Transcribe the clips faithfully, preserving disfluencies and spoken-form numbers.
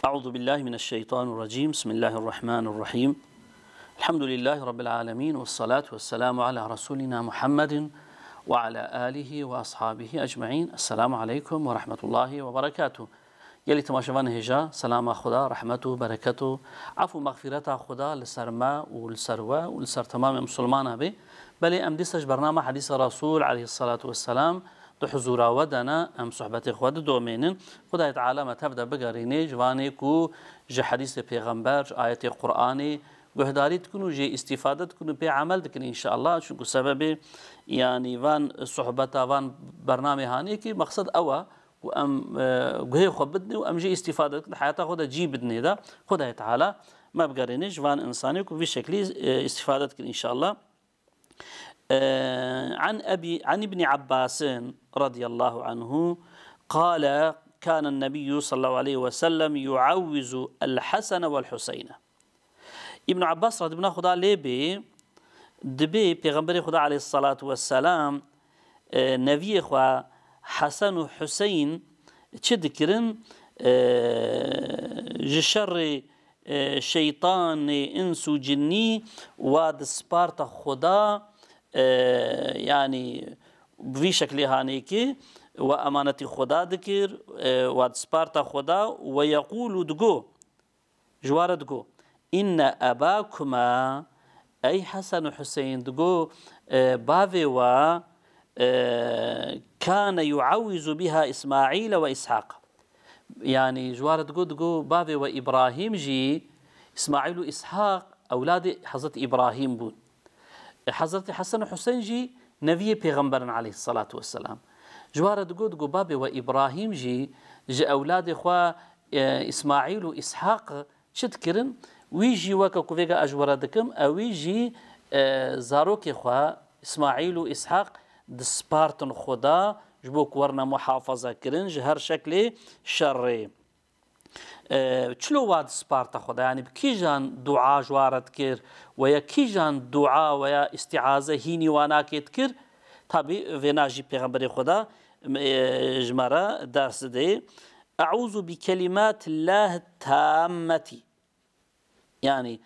أعوذ بالله من الشيطان الرجيم. بسم الله الرحمن الرحيم. الحمد لله رب العالمين، والصلاة والسلام على رسولنا محمد وعلى آله وأصحابه أجمعين. السلام عليكم ورحمة الله وبركاته. Gelî temaşevanê hêja, selama Xuda, rehmet û bereket û af û mexfîreta Xuda li ser me û li ser we û li ser temamê misilmana be. Belê em dîsa ji bernama Hedîsa Resûl aleyhisselatu vesselam di huzûra we de ne, em sohbetê xwe didomênin. Xwedayê Teala me tev de bigerînê ji vanê ku ji hedîsê pêxember, ji ayetê Qur'anê guhdarî dikin û jê îstîfade dikin û pê emel dikin înşallah. Çunku sebebê, yanî van sohbeta, van bernamê hanê kî mexsed ew e ku em, e, guhê xwe bidinê û em jê îstîfade dikin, di heyata xwe de cî bidinê de. Xwedayê Teala me bigerînê ji van insanê ku vî şeklî, e, îstîfade dikin înşallah. عن أبي، عن ابن عباس رضي الله عنه قال: كان النبي صلى الله عليه وسلم يعوذ الحسن والحسين. Îbn Abbas radîbûna Xuda lê bê, dibê Pêxemberê Xuda aleyhissalatu vesselam, e, neviyê xwe Hesen û Huseyn çi dikirin? E, ji şerê e, şeytanê ins û cinnî wa disparta Xuda, e, yanî bi vî şeklê hanê ki wa emanetî Xuda dikir, e, wa disparta Xuda, we yeqûl û digo, ji wa re digo, "Inne ebakuma", ey Hesen û Huseyn, digo, e, bavê we, e, "kane yuawwizu biha Îsmaîle ve Îshaq." Yanî ji wa re digo, digo, bavê we Îbrahîm jî, Îsmaîl û Îshaq ewladê Hezretî Îbrahîm bûn. E, Hezretî Hesen û Huseyn jî neviyê Pêxember in aleyhisselatu vesselam. Ji wa re digo, digo, bavê we Îbrahîm jî ji ewladê xwe, e, Îsmaîl û Îshaq çi dikirin? Wî jî weke ku vêga ez ji we re dikim, ewî jî, e, zarokê xwe Îsmaîl û Îshaq dispartin Xuda, ji bo ku werine muhafaza kirin ji her şeklê şerê. E, çilo wa disparta Xuda? Yanî bi kîjan dua ji wa re dikir? We ya kîjan dua we ya îstîaze hînî wanakê dikir? Tabî vêna jî Pêxemberê Xuda, e, ji me re ders didê. "Eûzu bi kelimatillahi tammetî." Yanî,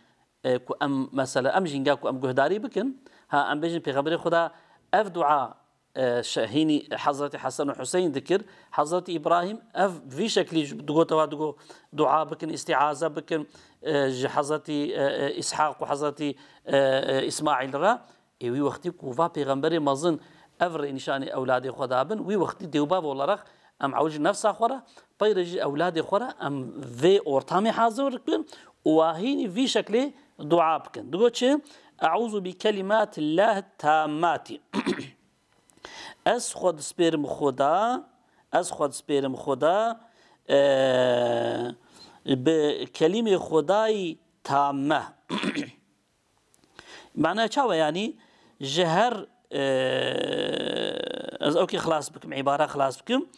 e, ku em, mesela, em jî hinga ku em guhdarî bikin, ha, em bêjin Pêxemberê Xuda ev dua, e, şe-, hînî Hezretî Hesen û Huseyn dikir, Hezretî Îbrahîm ev vî şeklî ji, digote wa, digo, dua bikin, îstîaze bikin, e, ji Hezretî, e, e, Îshaq û Hezretî, e, e, Îsmaîl re. Ê wî wextî ku va pêxemberê mezin ev rênîşanê ewladê xwe dabin, wî wextî dêwbav olarak em ew ji nefsa xwe re, peyre jî ewladê xwe re em vê ortamê hazir bikin û wa hînî vî şeklê dua bikin. Digo çi? "Eûzu bi kelimatillahi tammatî." Ez xwe dispêrim Xuda, ez xwe dispêrim Xuda, e, bi kelîmê Xudayî tamme. Mana çawa yanî? Ji her, e, ez ewkê xilas bikim, îbare xilas bikim.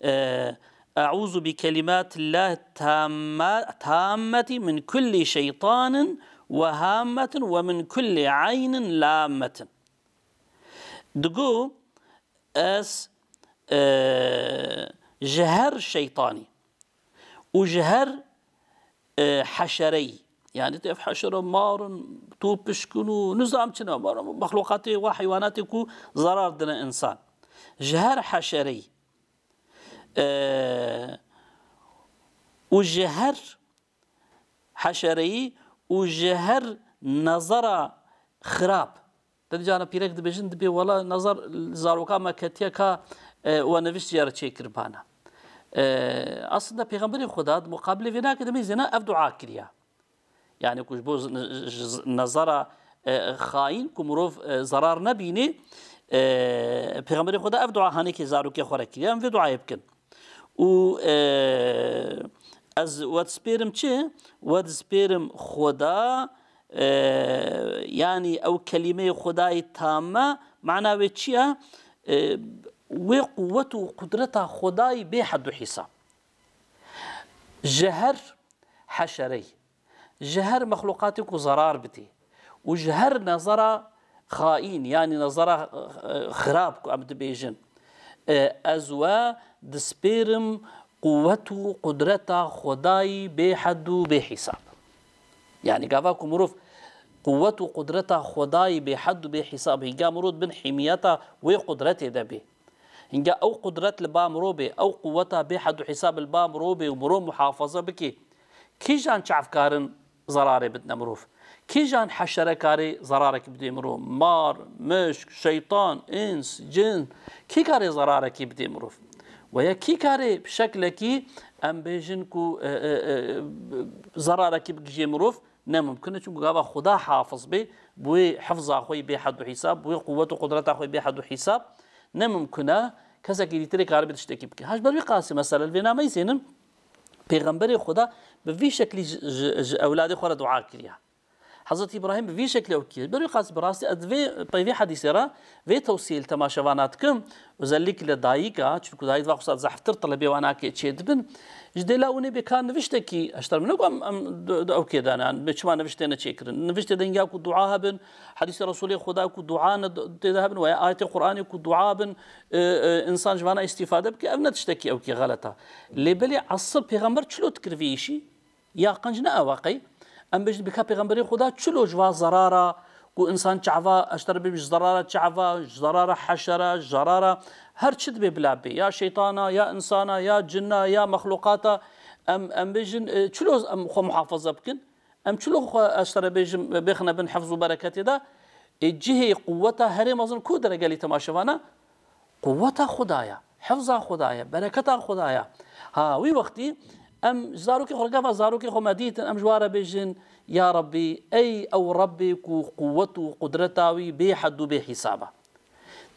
E, "Eûzu bi kelimatillahi tamma-, tammetî min kulli şeytanin ve hammetin ve min kulli aynin lammetin." Digo, ez, e, ji her şeytanî û ji her, e, heşereyî, yanî ev heşere mar in, topişk in û nizam çi ne, mar in, mexluqatê wa heywanatê ku zarar dine insan. Ji her heşereyî, e, û ji her heşereyî û ji her nezera xirab. Te dî carna pîrek dibêjin, dibê wela nezar li zaroka me ketiye ka, e, we niviştiye re çêkiribana. E, aslında Pêxemberê Xuda di muqabilê vê nake demê zêna ev dua kiriya. Yani ku ji bo z-, z-, z-, nezara, e, xayîn ku mirov, e, zarar nebînê, e, Pêxemberê Xuda ev dua hanekê zarokê xwe re kiriya, em vê duayê bikin. Û, e, ez we dispêrim çi? We dispêrim Xuda, e, yanî ew kelîmeyê Xudayê tamme, mana wê çi ye? E, wê quwet û qudreta Xudayê bê hed û hîsab. Ji her heşereyî, ji her mexluqatê ku zarar bidê û ji her nezara xaîn, yanî nezara, e, xirab ku em dibêjin, e, ez we dispêrim Quwet û qudreta Xwedayî bê hed û bê hîsab. Yanî gava ku mirov quwet û qudreta Xwedayî bê hed û bê hîsab, hînga mirov bin hîmiyeta wê qudretê de bê. Hînga ew qudret li ba mirov bê, ew quweta bê hed û hîsab li ba mirov bê û mirov muhafaza bike. Kîjan çav karin zerarê bidine mirov? Kîjan heşere karê zerarekî bidê mirov? Mar, mişk, şeytan, îns, cin. Kî karê zerarekî bidê mirov? Weya kî karê bi şeklekî em bêjin ku, e, e, e, zerarekî bigihîjê mirov? Ne mimkun e, çunku gava Xuda hafiz bê, bi wê hifza xwe yê bê hed û hîsab, bi wê quwet û qudreta xwe yê bê hed û hîsab, ne mimkun e kesekî dîtirê karibe tiştekî bike. Ha ji ber wî qasî mesele li vê nameyî zênin, Pêxemberê Xuda bi vî şeklî ji, ji, ji ewladê xwe re dua kiriye. Hezretî Îbrahîm bi vî şeklî ew kiriye. Ber wî qasî bi rastî ez vê, pey vê hedîsê re vê tewsiyê li temaşevana dikim. Özellikle dayika, çunku dayik va xwe zehftir telebê wana ke çêdibin. Ji dêla winê bê ka niviştekî, eşter min ku em, em di, di ew kê de ne, yani, bê çima niviştê ne çêkirin. Niviştê de hînga ku dua hebin, hedîsê Resûlê Xuda ku dua ne tê de hebin, weya ayetê Qur'anê ku dua bin, e, e, însan ji vana îstîfade bike, ev ne tiştekî ew kê xelet e. Lê belê esl pêxember çilo dikir vê îşî? Ya qenc ne ew e qey? Em bêjin bika pêxemberê Xuda çilo ji va zerara ku însan çava, eşter bêjin ji zerara çava, ji zerara heşera, ji zerara her çi dibê bila bê. Ya şeytana, ya însana, ya cinna, ya mexluqata. Em, em bêjin, e, çilo em xwe muhafaza bikin? Em çilo xwe, eşter bêjin, bêxine bin hifz û bereketê de? E, cihê quweta herê mezin ku dere gelî temaşevana? Quweta Xuda ya, hifza Xuda ya, bereketa Xuda ya. Ha, wî wextî em ji zarokê xwe re gava zarokê xwe me dîtin, em ji wa re bêjin, ya Rebbî, ey ew Rebbê ku quwet û qudreta wî bê hed û bê hîsab e.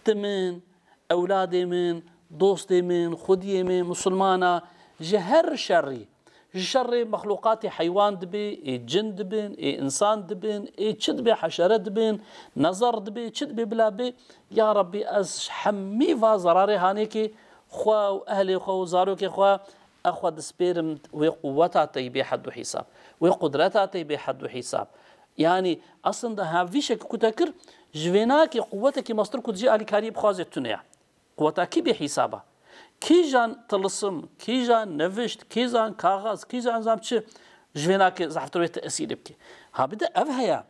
Ti min, ewladê min, dostê min, xwediyê min, misilmana, ji her şerî, ji şerê mexluqatê heywan dibê, ê cin dibin, ê însan dibin, ê çi dibê, heşere dibin, nezer dibê, çi dibê bila bê, ya Rebbî, ez ji hemî va zerarê hanêkê xwe û ehlê xwe û zarokê xwe, ez xwe dispêrim wê quweta te yî bê hed û hîsab, wê qudreta te yî bê hed û hîsab. Yanî, aslında ha vî şekî ku te kir, ji vê nakê quwetekî mestir ku dijî alîkariyê bixwaze tune ye. Quweta kî bê hîsab e? Kîjan tilisim, kîjan nivişt, kîjan kaxez, kîjan zam çi ji vê nake zehftir wê tesîrê bike? Ha bir de ev heye.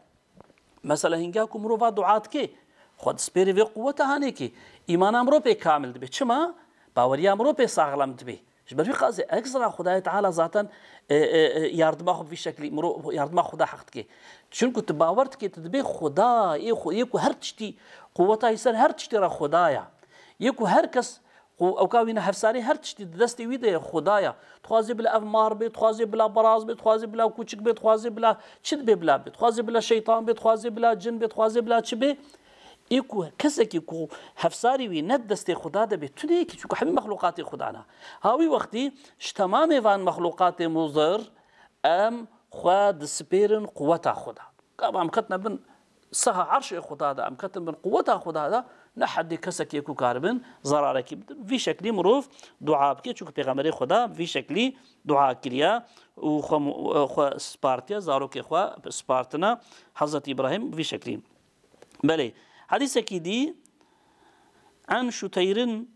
Mesela hînga ku mirov va dua dike, xwe dispêrê vê quweta hanê kî, îmana mirov pê kamil dibe. Çima? Baweriya mirov pê saxlem dibe. Ji ber vî qasê ekstra Xwedayê Teala zaten, e, e, e, yardima xwe bi vî şeklî, mirov yardima Xweda heq dike. Çunku tu bawer dikê, tu dibê Xweda, yê xwe, yê ku her tiştî, quweta wî ser her tiştî re Xweda ya. Yê ku her kes, ku ewka wî ne hevsarê her tiştî di destê wî de ye, Xweda ya. Dixwazê bila ev mar bê, dixwazê bila baraz bê, dixwazê bila kûçik bê, dixwazê bila çi dibê bila bê. Dixwazê bila şeytan bê, dixwazê bila cin bê, dixwazê bila çi bê. Ê ku kesekî ku hevsarî wî ne di destê Xuda de bê, tu neyekî, çunku hemî mexlûqatê Xuda ne. Ha wî wextî ji temamê van mexlûqatê muzir em xwe dispêrin quweta Xuda. Gava em ketine bin seha erşê Xuda de, em ketin bin quweta Xuda de, ne hedê kesekê ku karibin zerarekî bidin. Vî şeklî mirov dua bike, çunku Pêxemberê Xuda vî şeklî dua kiriye û xwe, xwe spartiye, zarokê xwe spartine Hezretî Îbrahîm vî şeklî. Belê, hedîsekî dî, an Şuteyrin,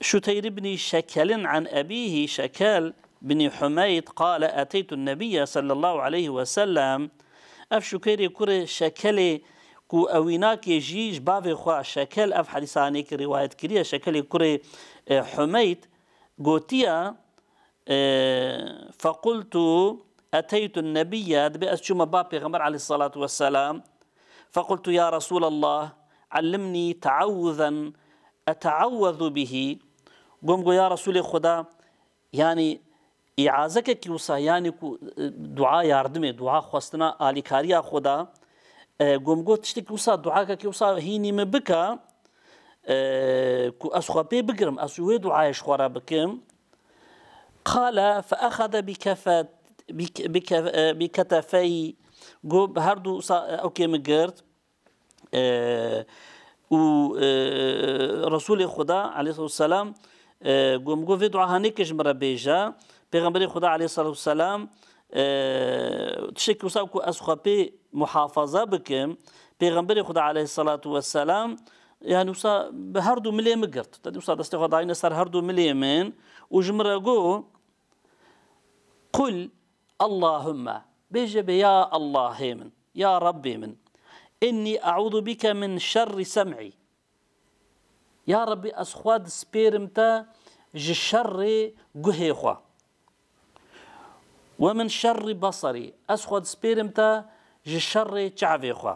Şuteyr ibnî Şekelin an ebîhî Şekel binî Humeyd qale eteytu nebiyye sallallahu aleyhi ve sellem. Ev Şukeyrê kurê Şekelê ku ewînakê jî ji bavê xwe Şekel ev hedîsanê ki rîwayet kiriye, Şekelê kurê, e, Humeyd gotiye, E, fequltu eteytu nebiyye, dibê ez çûme ba Pêxember aleyhissalatu vesselam. Fequltu ya Resulallah, allimnî teawuzen eteawwezu bihi. Gom go ya Resulê Xuda, yanî îazekekî wisa, yanî ku, e, dua yardimê, dua xwestina alîkariya Xuda. E, gom go tiştekî wisa, duakekî wisa hînî min bike, e, ku ez xwe pê bigirim, ez wê duayê ji xwe re bikim. Qale fe exede bi kefe-, bi ke-, bi ke-, e, bi ketefeyî, got, bi her du sa-, e, ewkê min girt. E, û, e, Resûlê Xuda aleyhissalatu vesselam, e, got, min got, vê dua hanê ke ji min re bêje. Pêxemberê Xuda aleyhissalatu vesselam, e, tiştekî wisa ku ez xwe pê muhafaza bikim, Pêxemberê Xuda aleyhissalatu vesselam Yani wisa bi her du milê min girt. Te dî wisa destê xwe dayîne ser her du milê min û ji min re got, "Qul Allahümme." Bêje bê, "Ya Allahê min, ya Rabbê min. Inni e'ûzu bike min şerri sem'î." Ya Rabbî, ez xwe dispêrim te ji şerê guhê xwe. "Ve min şerri basarî." Ez xwe dispêrim te ji şerê çavê xwe.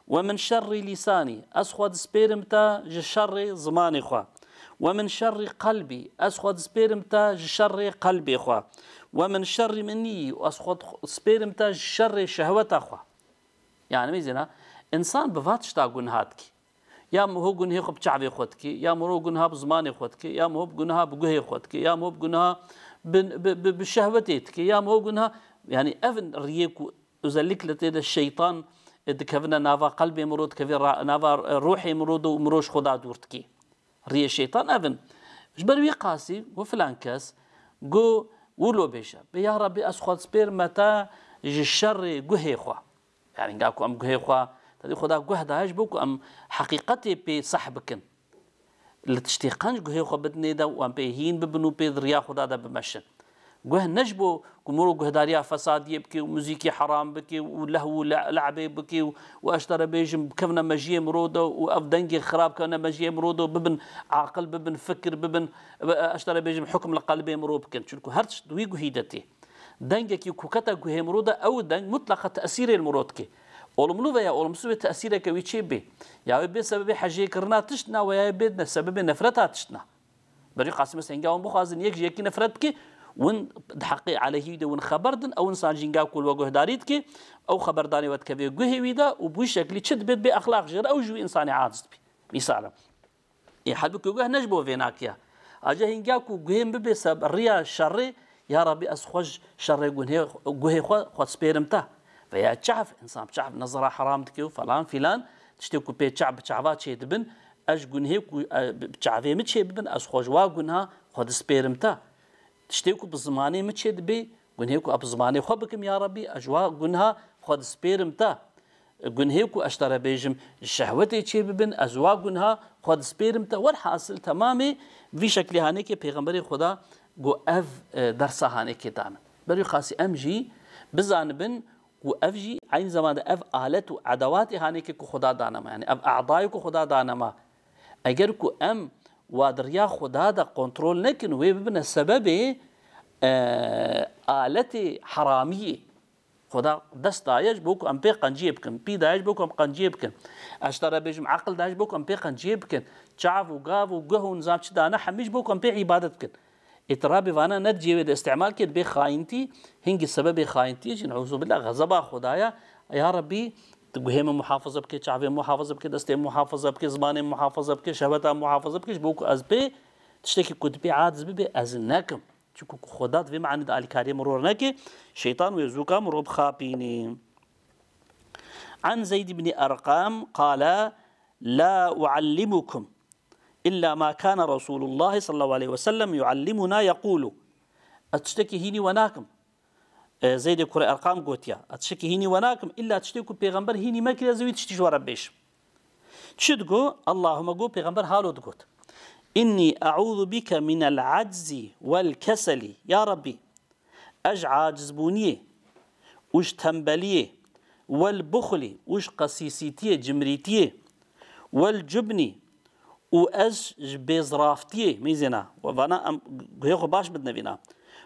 "Ve min şerri lîsanî." Ez xwe dispêrim te ji şerê zimanê xwe. "Ve min şerri qelbî." Ez xwe dispêrim te ji şerê qelbê xwe. "Ve min şerri menî." Ez xwe dispêrim te ji şerê şehweta xwe. Yani, mêzêna, insan bi va tişta gunha dikî. Ya miho gunhê xwe bi çavê xwe dikî, ya miho gunha bi zimanê xwe dikî, ya miho gunha bi guhê xwe dikî, ya miho gunha bi, bi, bi, bi şehwetê dikî, ya miho gunha, yani, ev in riyê ku özellikle tê de şeytan, e, dikevine nava qelbê miro, dikevê ra-, nava, e, ruhê miro de û miro ji xwe da dûr dikî. Riyê şeytan ev in. Ji ber wî qasî got filan kes, got, wilo bêje, bê ya Rabbî, ez xwe dispêrime te ji şerê guhê xwe. Yani, hinga ku em guhê xwe, tedî Xweda guh daye ji bo ku em heqîqetê pê seh bikin. Li tiştê qenc guhê xwe bidinê de û em pê hîn bibin û pê di riya Xweda de bimeşin. Guh ne ji bo ku miro guhdariya fesadiyê bike û muzîkî heram bike û lehw û le-, le'bê bike û, û ez ji te re bêjim, bikevne mejiyê miro de û ev dengê xirab kevne mejiyê miro de û bibin aqil, bibin fikir, bibin, ez ji te re bêjim, hukm li qelbê miro bikin. Çunku her tişt di wî guhî de tê. Dengekî ku kete guhê miro de, ew deng mutleqa tesîrê li miro dike. Olumlu veya olumsuz wê tesîreke wî çê bê. Ya wê bê sebebê hejêkirina tişt na, veya wê bê ne-, sebebê nefreta tişt na. Berî qasî mesela hingê wan bixwazin yek ji yekî nefret bike, win di heqê aleyhî de win xeber din, ew insan jî hinga ku li we guhdarî dike, ew xeberdanê we dikeve guhê wî de û bi wî şeklî çi dibêt bê exlaq jê re, ew jî wî insanê aciz dibî. Mîsal e. Ê, halbûkî guh ne ji bo vê nakiya. Ace hingya ku guhê min bibê seb riya şerê, ya Rabbî, ez xwe ji şerê gunhê, guhê xwe, xwe dispêrim te. Veya çav, insan bi çav nezira heram dike û falan filan, tiştê ku pê çav bi çava çê dibin, ez ji gunhê ku, e, bi çavê min çê bibin, ez xwe ji wa gunha xwe dispêrim te. Tiştê ku bi zimanê min çê dibê, gunhê ku ez bi zimanê xwe bikim, ya Rabbî, ez ji wa gunha xwe dispêrim te. Gunhê ku ez ji te re bêjim, ji şehwetê çê bibin, ez ji wa gunha xwe dispêrim te. Werhasil temamê vî şeklê hanêkê pêxemberê Xweda got ev, e, dersa hanêkê danin. Berî qasî em jî bizanibin ku ev jî eynî zamanda ev alet û edewatê hanêkê ku Xweda dane me. Yani ev e'dayê ku Xweda dane me. Eger ku em wa di riya Xweda de kontrol nekin, wê bibine sebebê, e, aletê heramiyê. Xweda dest daye ji bo ku em pê qenciyê bikin, pî daye ji bo ku em qenciyê bikin. Ez ji te re bêjim, aqil daye ji bo ku em pê qenciyê bikin. Çav û gav û guh û nizam çi dane hemî ji bo ku em pê îbadet bikin. Îtirabê vana ne di cihê wê de îstimal kê, dibê xayintî, hingî sebebê xayintiyê jî, neûzubillah, xezeba Xwedaya. Ya Rabbî, tu guhê min muhafaza bike, çavê min muhafaza bike, destê min muhafaza bike, zimanê min muhafaza bike, şehweta min muhafaza bike, ji bo ku ez pê tiştekî ku tu pê aciz bibê, ez nekim. Çunku ku Xweda di vê manî de alîkariyê mirov neke, şeytan wê zûka mirov bixapînî. An Zeyd ibn Erqam qala, la uallimukum illa ma kana Resulullah sallallahu aleyhi ve sellem yuallimuna yekulu. Ez tiştekî hînî we nakim. E, Zeydê kurê Erqam gotiya, ez tiştekî hînî we nakim, illa tiştê ku pêxember hînî me kiriye, ez ê wî tiştî ji we re bêjim. Çi digo? Allahümme go, pêxember halo digot. Inni e'ûzu bike minel aczi vel keseli. Ya Rabbî, ez ji acizbûniyê û ji tembeliyê, wel buxlî û ji qesîsîtiyê, cimrîtiyê, wel cubnî û ez ji bêziraftiyê, mîzêna, we vana em guhê xwe baş bidine vîna,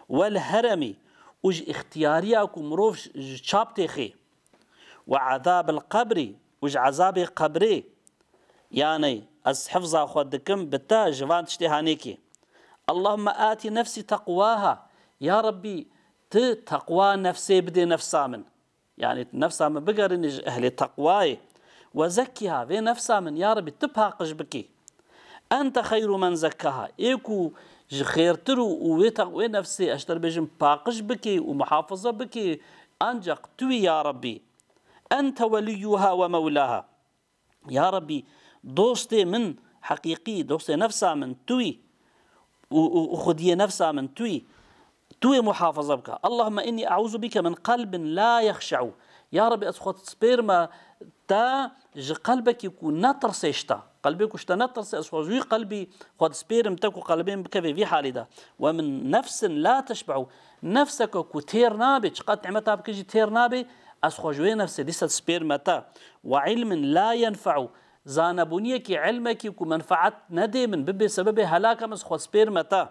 wel heremî û ji îxtiyariya ku mirov ji, ji çap têxê, we ezabil qebrî û ji ezabê qebrê, yanî ez hifza xwe dikim bi te ji van tiştê hanêkê. Allahümme ati nefsi teqwaha, ya Rabbî, tu teqwa nefsê bidê nefsa min. Yani nefsa min bigerînî ji ehlê teqwayê. Ve zekkiha, vê nefsa min, ya Rabbî, tu paqij bikî. Ente xeyru men zekkaha, ê ku ji xêrtir û, û wê teq-, wê nefsê, ez ji te re bêjim, paqij bikî û muhafaza bikî, ancak tu wî, ya Rabbî. Ente weliyuha ve mewlaha. Ya Rabbî, dostê min heqîqî, dostê nefsa min tu yî û, û, û xwediyê nefsa min tu yî. Tu wê muhafaza bike. Allahümme inni e'ûzu bike min qelbin la yexşe'u. Ya Rebî, ez xwe dispêrime te ji qelbekî ku netirsê ji te. Qelbê ku ji te netirsê, ez xwe ji wî qelbî xwe dispêrim te ku qelbê min bikeve vî halî de. Ve min nefsin la teşbe'u. Nefseke ku têr nabe, çiqas nimeta bike jî têr nabe, ez xwe ji wê nefsê dîsa dispêrime te. Ve ilmin la yenfe'u. Zanebûniyekî, ilmekî ku menfaet nedê min, bibe sebebê helaka min, ez xwe dispêrime te.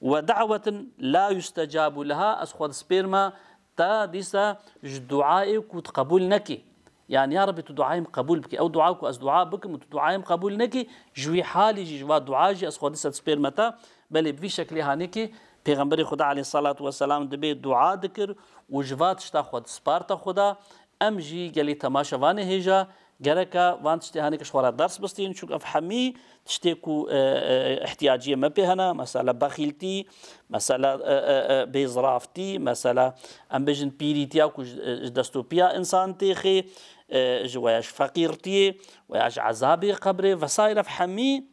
Ve da'wetin la yustecabu leha, ez xwe dispêrime te dîsa ji duayê ku tu qebûl nekî. Yani ya Rebî, tu duayê min qebûl bikî. Ew dua ku ez dua bikim û tu duayê min qebûl nekî, ji wî halî jî, ji va dua jî ez xwe dîsa dispêrime te. Belê bi vî şeklî hanîkî Pêxemberê Xuda aleyhissalatu vesselam dibê dua dikir û ji va tişta xwe disparte Xuda. Em jî gelî temaşevanê hêja gereke van tiştê hanî ki ji xwe re ders bistîn, çunku ev hemî tiştê ku, e, e, ihtiyaciyê me pê hene, mesela bexîltî, mesela, e, e, e, bêziraftî, mesela em bêjin pîrîtiya ku ji, e, ji destûpiya însan têxê, e, ji weya ji feqîrtiyê, weya ji ezabê qebrê vesaire, ev hemî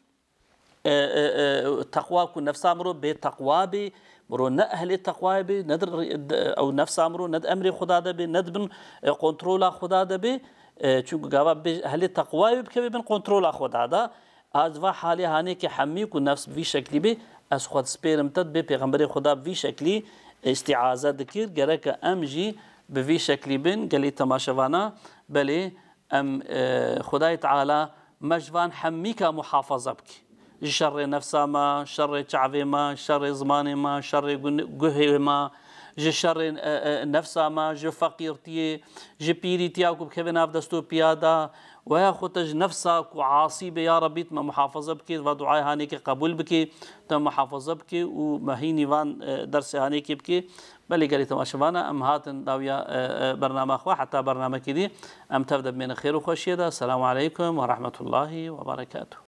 e, e, e, teqwa ku nefsa mirov bê teqwa bê, mirov ne ehlê teqwayê bê, ne di rê-, de-, ew nefsa mirov ne di emrê Xuda de bê, ne di bin, e, kontrola Xuda de bê. E, çunku gava bê ehlê teqwayê bê bikeve bin kontrola Xuda de. A di va halê hanê ki hemî ku nefs bi vî şeklî bê, ez xwe dispêrim te, dibê Pêxemberê Xuda bi vî şeklî îstîaze dikir, gereke em jî bi vî şeklî bin, gelî temaşevana, belê em, e, Xwedayê Teala me ji van hemîka muhafaza bike. Ji şerê nefsa me, şerê çavê me, şerê zimanê me, şerê gun-, guhê me, ji şerê, e, e, nefsa me, ji feqîrtiyê, ji pîrîtiya ku bikeve nav dest û piya de, weya xwe te ji nefsa ku asî be, ya Rebî, tu me muhafaza bike, va duayê hanê ke qebûl bike, tu me muhafaza bike û me hînî van, e, dersê hanê ke bike. Belê gelî temaşevana, em hatin dawiya, e, e, bernama xwe, heta bernamekî dî em tev de bimêne xêr û xweşiyê de. Selamu aleykum ve rahmetullahi ve berekatuhu.